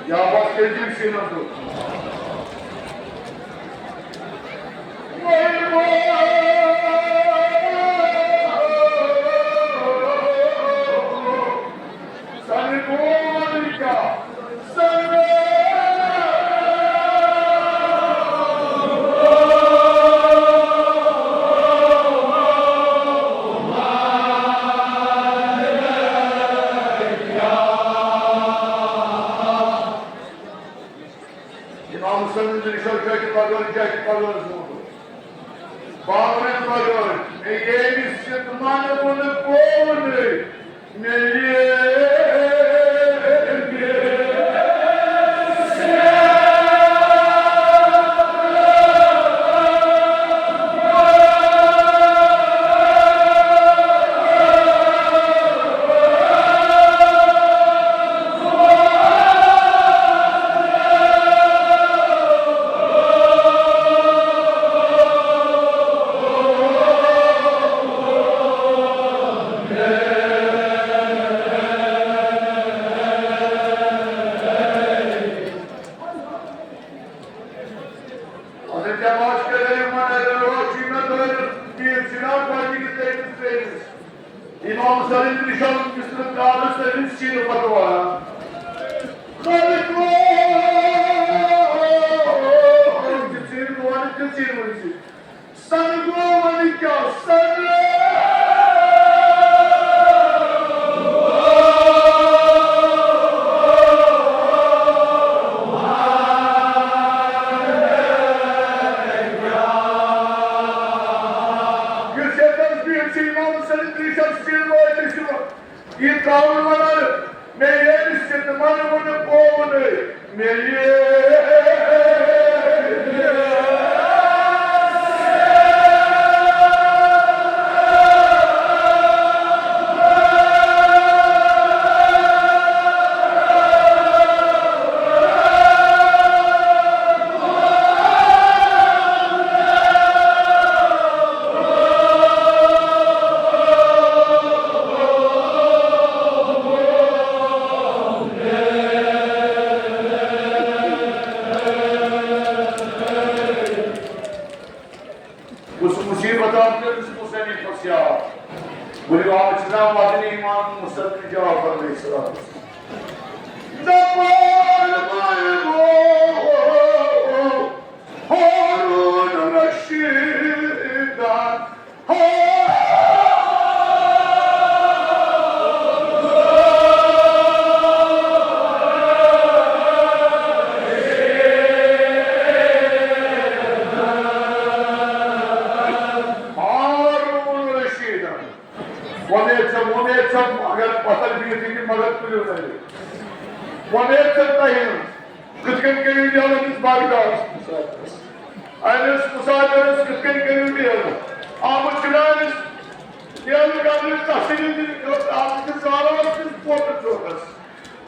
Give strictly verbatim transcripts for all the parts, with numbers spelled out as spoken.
یا بس تیٚلہِ دِیِو سیٖنَس دۄد۔ سانہِ قومَن کیٛاہ؟ سانہِ امام حسن رشا جاکہِ بغٲر، جاکہِ بغٲر زوٗنمُت۔ بابرِ بغٲر، مےٚ ییٚمہِ سِتمن ووٚنہٕ پونٕے، مےٚ ییٚمہِ اگر جماعت کٔرِو یِمن اگر روز چھُ مےٚ دٲرِتھ تیٖر چھُنہ گۄڈٕنِکِس تٔمِس ترٛیٚیِمِس۔ امام حسین نشان بسم کالس تٔمِس چھِنہٕ پتہٕ وَنان۔ خلق وو، أسۍ چھِ ژیٖرۍ بہٕ وَنہٕ تہِ ژیٖرۍ ؤنۍ زِ۔ سَنہٕ گوٚو وۄنۍ کیٛاہ سَنہٕ؟ یُس ییٚتٮ۪س بِہِتھ چھِ امام حسین نِشَس سۭتۍ وٲتِتھ چھُ یہِ ترٛاوُن وَنان، مےٚ ییٚمہِ سۭتۍ وَنہٕ وُنہٕ پوونَے، مےٚ ییٚمہِ کُس مُصیٖبت آو تٔمِس مُصنِفَس یاد؟ ؤلِو آز چھِ ناو وَدنہِ یِوان مُصنِف جعفر علیہ السلام۔ دَپان بہٕ گوٚو ہارون رشیدان۔ ہارون رشیدن۔ وۄمید چھم، وۄمید چھم، اگر پتھر بِہِتھ ہیٚکہِ مگر تُلِو نہٕ۔ وۄمید چھم تۄہہِ ہٕنٛز۔ کِتھ کٔنۍ کٔرِو یہِ أمِس بغدادَس مسافرس؟ أمِس مسافرس کِتھ کٔنۍ کٔرِو میلہٕ؟ آمُت چھُنہٕ أمِس میلہٕ کرنہٕ تسلی دِنہٕ خٲطرٕ، آمُت چھُ زالان أمِس پوٹہٕ ژوکس۔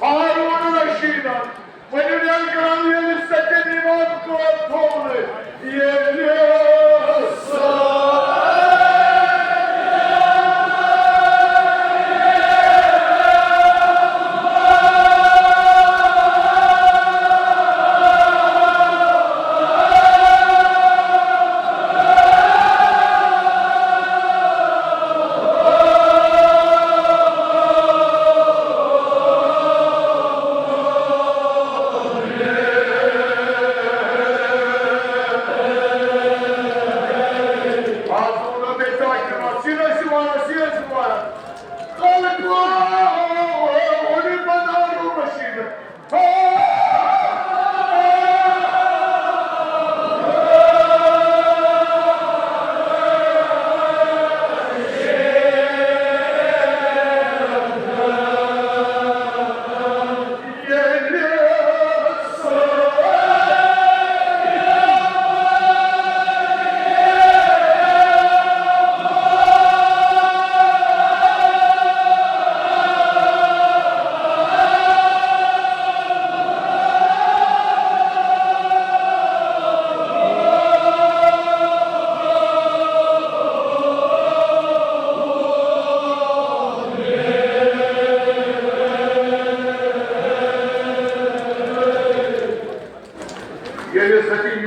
ہارون رشیدن، ؤنِو میانہِ کران ییٚلہِ سچن ایمان قٲد تھوٚونَے، ییٚلہِ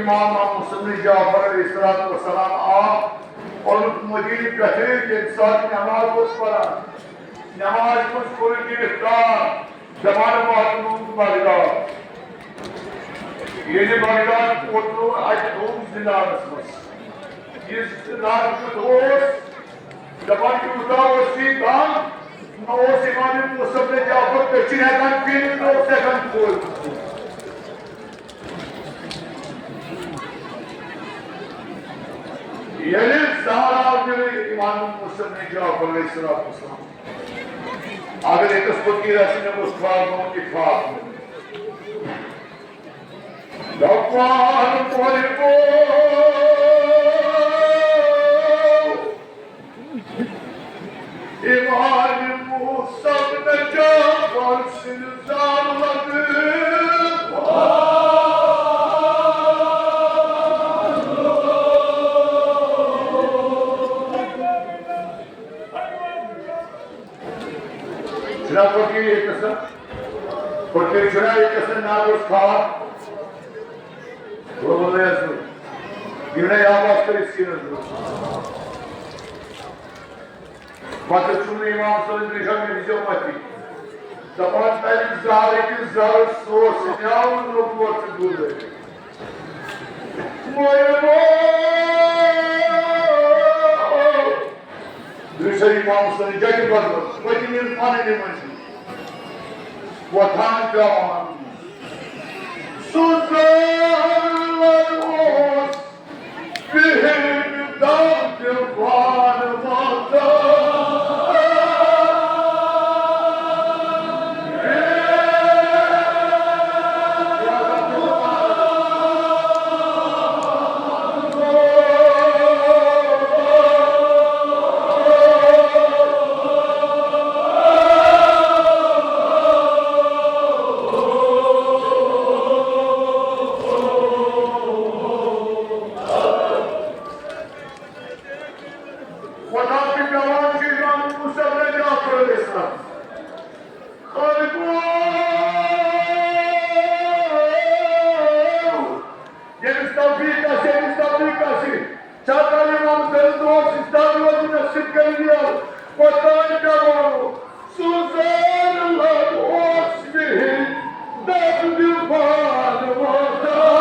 امام محمد صٲب جعفر علیہ الصلوۃ والسلام آو، اور مدیٖنہٕ پٮ۪ٹھٕ ییٚمہِ ساتہٕ نماز اوس پران، نماز منٛز کوٚر گرفتار، دپان واتنووُکھ بغداد۔ ییٚلہِ بغداد ووتنوو، اتہِ تھوٚوُکھ زندانس منٛز۔ یہِ زندان کیُتھ اوس؟ دپان یوٗتاہ اوس یہِ تنگ، نہ اوس امام موسیٰ بن جعفر دٔچھِنۍ ہٮ۪کان پھِرِتھ، نہ اوس ہٮ۪کان کھووِرِتھ۔ ییٚلہِ زہرا آو دِنہٕ امام موسیٰ بن جعفر علیہ الصلوۃ والسلام، اگر أکِس فقیٖر آسہِ، مےٚ گوٚژھ خواب گوٚمُت، یہِ خواب گوٚمُت۔ دپان پوٚرِ گوٚو امام موسیٰ بن جعفر سٕنٛدِ زامنہٕ۔ چھُنہ فقیٖر یہِ قصہٕ؟ فقیٖر چھُنہ یہِ قصہٕ؟ ناو اوس خان۔ ووٚنُن ہے سُہ۔ یِم نَے آواز کٔرِتھ سیٖنَس منٛز۔ پَتہٕ چھُم نہٕ امام صٲبَس نِش، مےٚ دِژیو مَتہِ۔ دَپان تَمہِ زَہرٕ کِس زَہرَس سُہ اوس نِیاوُن نوٚو پور ژٕ گُلہٕ۔ مویہِ ووت۔ درٛشے امام سٕنٛدِ جگہِ بدلہٕ، پٔتِم یِم پنٕنۍ یِمن چھِ۔ وۄتھان پٮ۪وان۔ سُہ زٲلَن اوس بِہِتھ دَم دِوان واتان۔ وۄتھان تہٕ پٮ۪وان چھِ امام موسیٰ بن جعفر علیہ السلام۔ خالقو، ییٚمِس توفیٖق آسہِ، ییٚمِس توفیٖق آسہِ، چھا تۄہہِ امام سٕنٛدِ دۄہ سِستان روزُن نصیٖب کٔرِتھ یَلہٕ؟ وۄتھان پٮ۪وان سُہ زٲلَن اوس بِہِتھ دَم دِوان واتان۔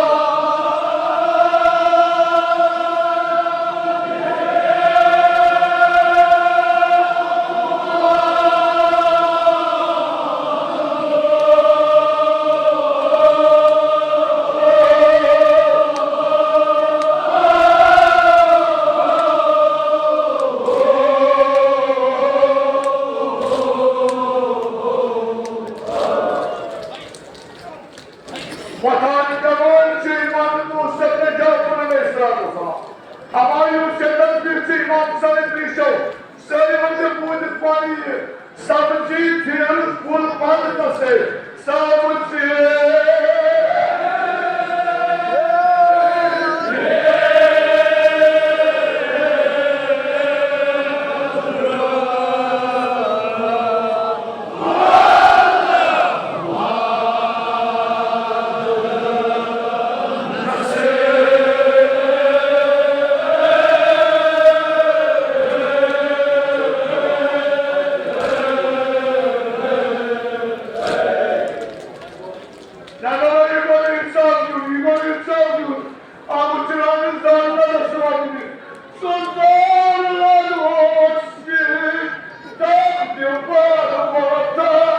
وۄتھان پٮ۪وان چھِ امام موسیٰ بن جعفر علیہ الصلوۃ والسلام۔ ہمایوٗن سیدس بیٖٹھ چھِ امام سٕنٛدِ ریٖشو سٲلِمن تہِ بوٗزِتھ پانہٕ یہِ سبزی پھِرن کُل پنٛد تسے سبزی۔ نہ، نہ، نہ، یہِ گوٚو اِنصاف دیُن، یہِ گوٚو اِنصاف دیُن۔ آمُت چھُ رانہِ زالنَس وَننہِ۔ سُہ زالَن اوس یہِ دَم دِوان واتان۔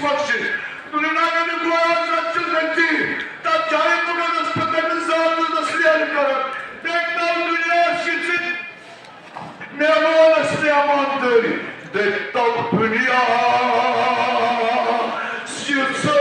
بخشش۔ دنیا میں کوئی آزاد چھ نتی، تب جائے مقدس پتن زال نسلیان کرن۔ دیکھتا ہوں دنیا شیطان مہمانس مہمان دٲری۔ دٔپۍ تو دُنیا یہِ ژٕ۔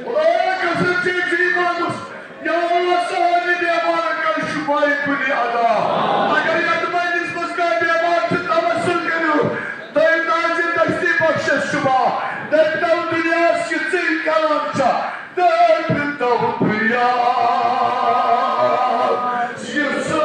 خدایا قسم چھے ژےٚ یِمن منٛز، یا اللہ، سارنٕے بیمارن کر شفای کُنہِ ادا۔ اگر یتھ مجلس منٛز کانٛہہ بیمار چھُ، توسل کٔرِو، تُہۍ تازِ دستی بخشس شفا۔ دٔپۍ تو دُنیاہس یہِ ژٕے کران چھا۔ دٔپۍ تو دُنیا یہِ ژٕ۔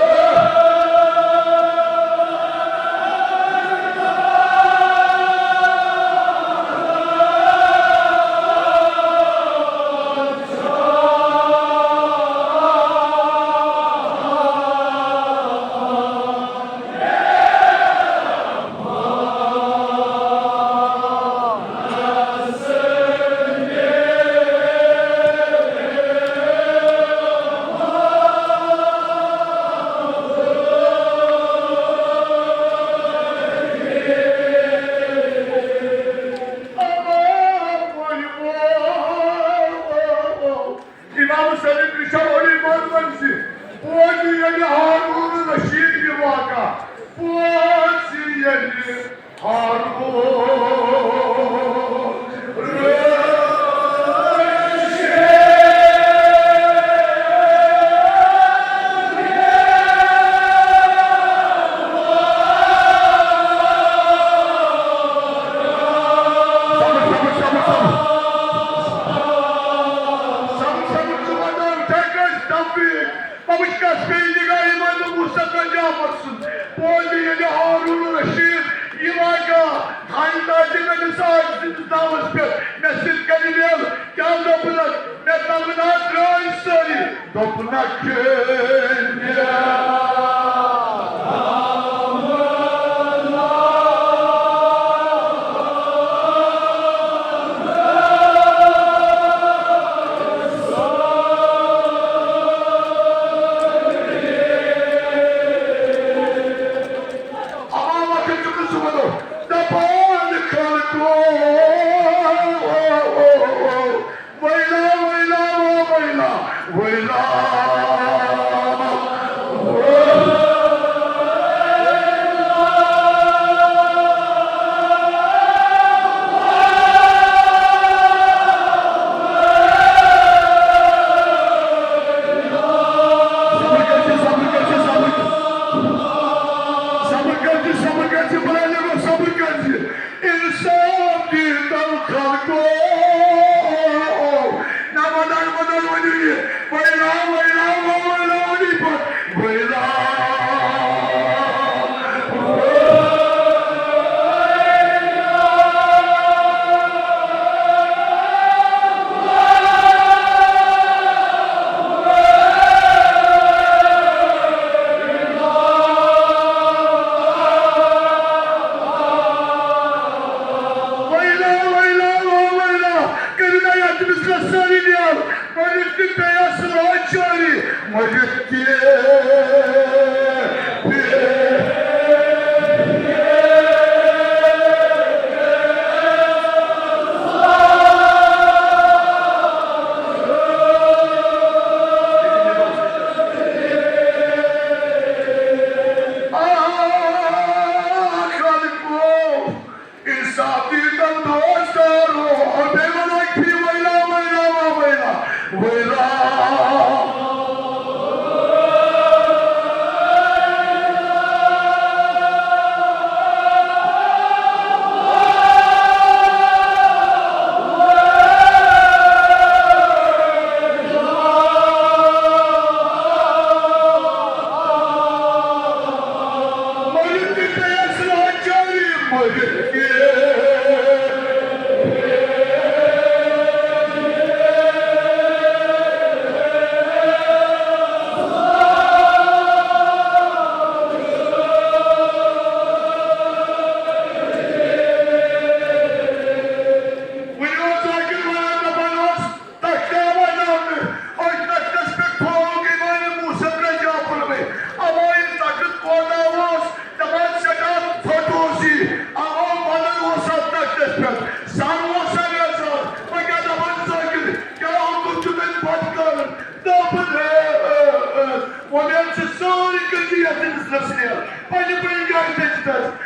امام صٲبن رچھا اولی مانوان زِ بوزِ ییٚلہِ ہارون رشید یہِ واقعہ، بوزِ ییٚلہِ ہارون رشید۔ صبر، صبر، صبر، صبر۔ صبر، صبر، صبر، صبر۔ بہٕ وٕچھِ کَس بیٚیہِ نِگاہ یِمَن نہٕ موسیٰ تہٕ جعفر سُنٛد۔ بوزِ ییٚلہِ ہارون رشید یہِ واقعہ تھایہِ تاجہِ نبی صاحب سٕنٛدِس ناوَس پٮ۪ٹھ، مےٚ سۭتۍ کَرِ میل، کیٛاہ دوٚپنَکھ؟ مےٚ تَلہٕ نا درٛٲے سٲری۔ دوٚپنَکھ، اما وقت جملہ سُہ وَنو، دَپان خلقو، ویلا، ویلا، ویلا، ویلا۔ صبر کٔرزِ، صبر کٔرزِ، صبر۔ صبر کٔرزِ، صبر کٔرزِ، برادرو، صبر کٔرزِ۔ انصاف دیٖتو خلقو۔ نہ ودان ودان ؤنِو یہِ۔ ویلا، ویلا، ویلا، ؤنِو پتہٕ۔ ویلا۔ ویلا، ویلا، ویلا، کٔرِو نا یتھ مثلس سٲری نیل، مٔرِتھ تہِ پیٚیس لاچٲری، مٔرِتھ تہِ۔ آ، خالقو، انصاف دیٖتو دوستو، بیٚیہِ وَنو أکۍ پھِرِ ویلا، ویلا، ویلا، ویلا۔ یتھ أمِس نصیحت پننہِ پننہِ جایہِ تھٲوِتھ۔